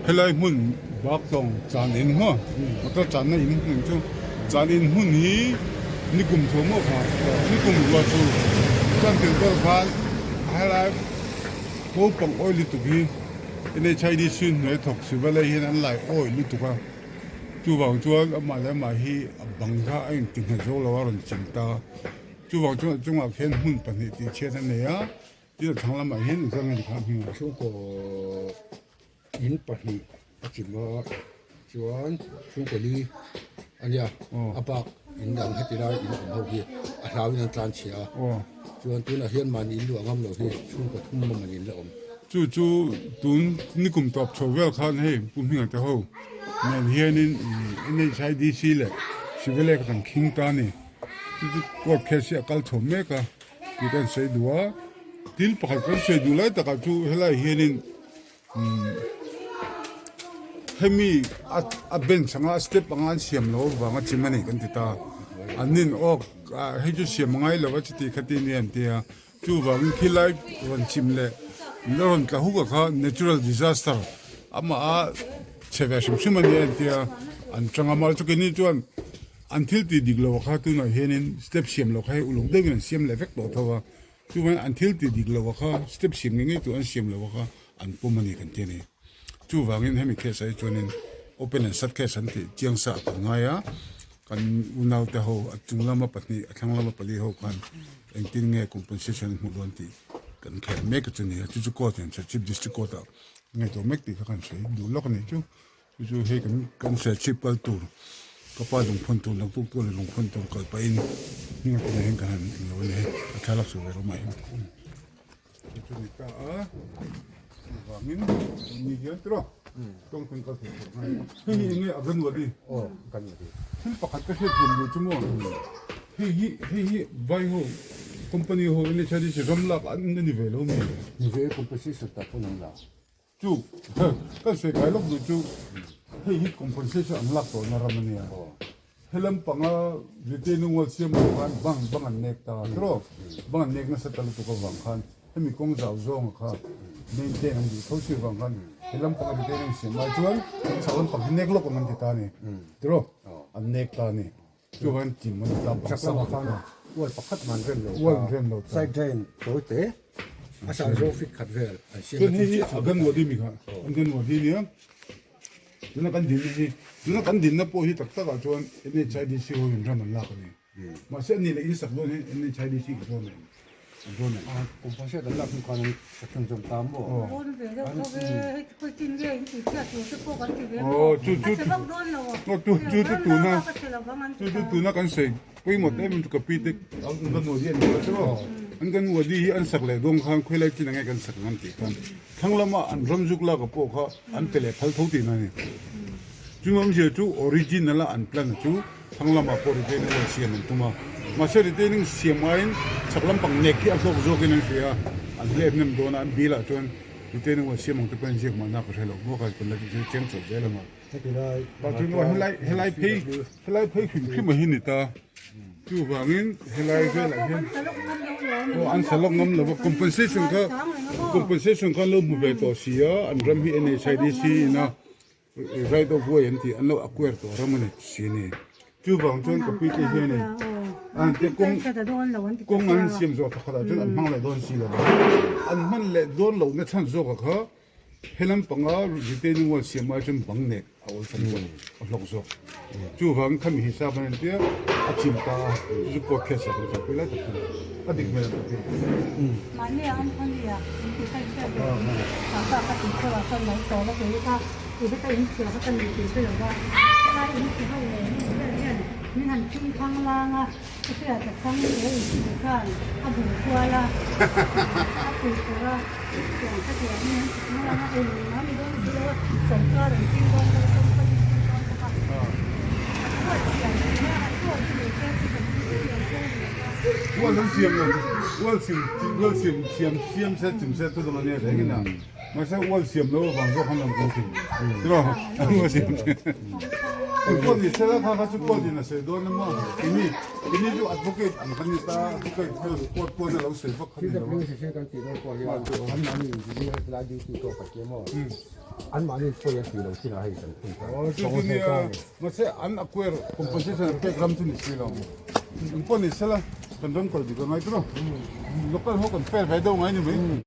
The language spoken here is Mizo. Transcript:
Helai hmun Baktawng chan in maw motor channa in hmun chu chan in hmun hi nikum thu maw kha nikum ruah chu chuan tel vel khan helai naupang awih lutuk hi NHIDC hnuai thawk sivalai hian an lai awih lutuk a chuvang chuan amah leh amah hi a bang kha a intinghet zo lo a rawn chim ta chuvang chuan a chungah khian hmun pahnih tih chhiat a nei a. Thil thlang lamah hian in chuan kha hming a. Chhungkaw in pahnih a chim a chuan chhungkaw li a nia a bak in dang heti lai in awm ho hi a hlau in an tlan chhia a chuan tunah hian mahni in luah ngam lo hi chhungkaw thum a man in la awm. Chu chu tun nikum tawp chho vel khan hei Pu Hminga te ho nen hianin NHIDC leh Civil Act an khing ta a ni. Chu chu court case hi a kal chho mek a. Tih kan sawi duh a, thil pakhat kan sawi duh lai takah chu helai hianin umm hemi a a bench anga a step anga an siam loh avanga chim a ni kan ti ta, an nin awk ah hei chu siam a ngai lo a chuti khati nia an ti a, chuvangin khilai rawn chim leh la rawn tla huk a kha natural disaster amah a chhe ve hrim hrim a nia an ti a, an tang a mahse chu keini chuan. An thil tih dik loh kha tunah hianin step siam loh kha hei uluk deuhin an siam leh vek tawh tho a, chuvangin an thil tih dik loh kha step siam ngei ngei tur an siam loh kha an pawm a ni kan ti a ni. Chuvangin hemi case ah hi chuanin open and shut case an tih chiang sa kan ngai a, kan unaute ho a chung lama pahnih a thlang lama pali ho khan engtin nge compensation an hmuh dawn tih kan khel mek a chu ni a, chu chu court in Serchhip District Court ah ngaihtuah mek tih kha kan sawi duh lawk a nih chu. Chu chu hei kan kan Serchhip kal tur ka pa lungphun tur naktuk tur leh lungphun tur kal pahin hming a tunah hian kan han englo a ni hei a thlalak chho ve rawh mai chu chu ni ta a chuvangin ni hian tiraw tawng kan kal thei tawh ngai hei hi enge a ganwadi aw ganwadi thil pakhat ka hriat thiam lo chu maw hei hi hei hi vai ho company ho NHIDC ram lak an ni ve lo mi ni ve compensation tak pawn an la. Chu kan sawi kai lawk duh chu hei hi compensation an lak tawhna ram a nia. Helam panga retaining wall siam lo khan bang bang an nek ta tiraw? Bang an nek nasa ta lutuk avang khan hemi kawng zau zawnga kha maintain an duh tho si avang khan helam panga retaining siam lai chuan chhak lampang hi nek lawk ang an ti ta a ni tiraw? An nek ta a ni. Chuan chim an ta bang sak khan wall pakhat man rem lo wall rem lo side drain tawi te a sang zawng fit khat vel an siam chuan hei hi a gan wadi mi kha an gan wadi nia tuna kan din hi tuna kan din na pawh hi tak tak ah chuan NHIDC ho in ram an lak ani mahse ani leh in sak dawn hian NHIDC in dawn em an dawn em compensate an lak hnu khan an sak zawm ta maw dawn ve deuh tho ve hei khawi chin nge in tih chhiat tur te pawh kan ti ve maw chu chu chu chu chu tuna chu chu tuna kan sawi pawimawh em em chu ka pi te an kan wadi an ni chu an kan wadi hi an sak leh dawn khan khawi lai chin ange kan sak ang tih khan thlang lama an ram zuk lak a pawh kha an pe leh phal tho tihna a ni chu awmzia chu original a an plan chu Thlang lamah pawh retaining wall siam an tum a, mahse retaining siam aiin chhak lampang nek hi a hlawk zawkin an hria a, an hlep hnem dawn a, an bilah chuan retaining wall siam ang te pawhin ziak mahna ka hre lo bawk a, kan la zir chiang chho zel ang a. Tah chuan helai helai phei helai phei hrim hrim a hi ni ta, chuvangin helai velah hian aw an sa lawk ngam lo va, compensation kha compensation kha an lo hmu ve tawh si a, an ram hi NHIDC in a. Right of way an tih an lo acquire tawh ram a ni si a ni. Chuvang chuan ka pite hianin an te kawng kawng an siam zawh thakhat ah chuan an hmang leh dawn si lo va. An hman leh dawn loh na chhan zawk ah kha helam panga retaining wall siam ai chuan bang nek a awlsam zawk a hlawk zawk. Chuvang khami hisap an entir a chim ta a chu chu court case ah kan kalpui lai tak chu a dik hmel ang ka ti. Mahni ah an khaw nia in ti kha hriat ve ang ah ka ka tih theuh ah chuan lo tawp a kei kha ti hi ka in chhia kha ka ni tih hre lo va helai in chhe ho leh mi vel hian min han thing thang lang a ka hriat a chhang he in chhe khan a bum kual a a pui tur a tiang kha tiang in an ti thang lang a eng a ni dawn si lo a sawrkar an thing dawn bawk a company an thing dawn bawk a an huat siam thin a an huat hi nei se chu kan thiam thung a ni lo va. Ual an siam lo ual siam ual siam siam siam se chim se chu dang a nia reng in a mahse ual siam lo avang zawk han lang kan thin tiraw an ual siam. Engpawh ni sela kha kha chu court in a sawi dawn a maw? Keini keini chu advocate ang kan ni ta, advocate hian court pawn a lo sawi vak kha ni lo a. CWC kan tih dawn pawh hian anmahni engineer helai duty tawk a ti maw? Anmahni pawi an tih lo chinah hei kan phun ta. Aw chu chu nia, mahse an acquire compensation an pek ram chu ni si lo. Engpawh ni sela kan ram kal dik a ngai tawh. Local ho kan fair ve deuh ngai ni mai.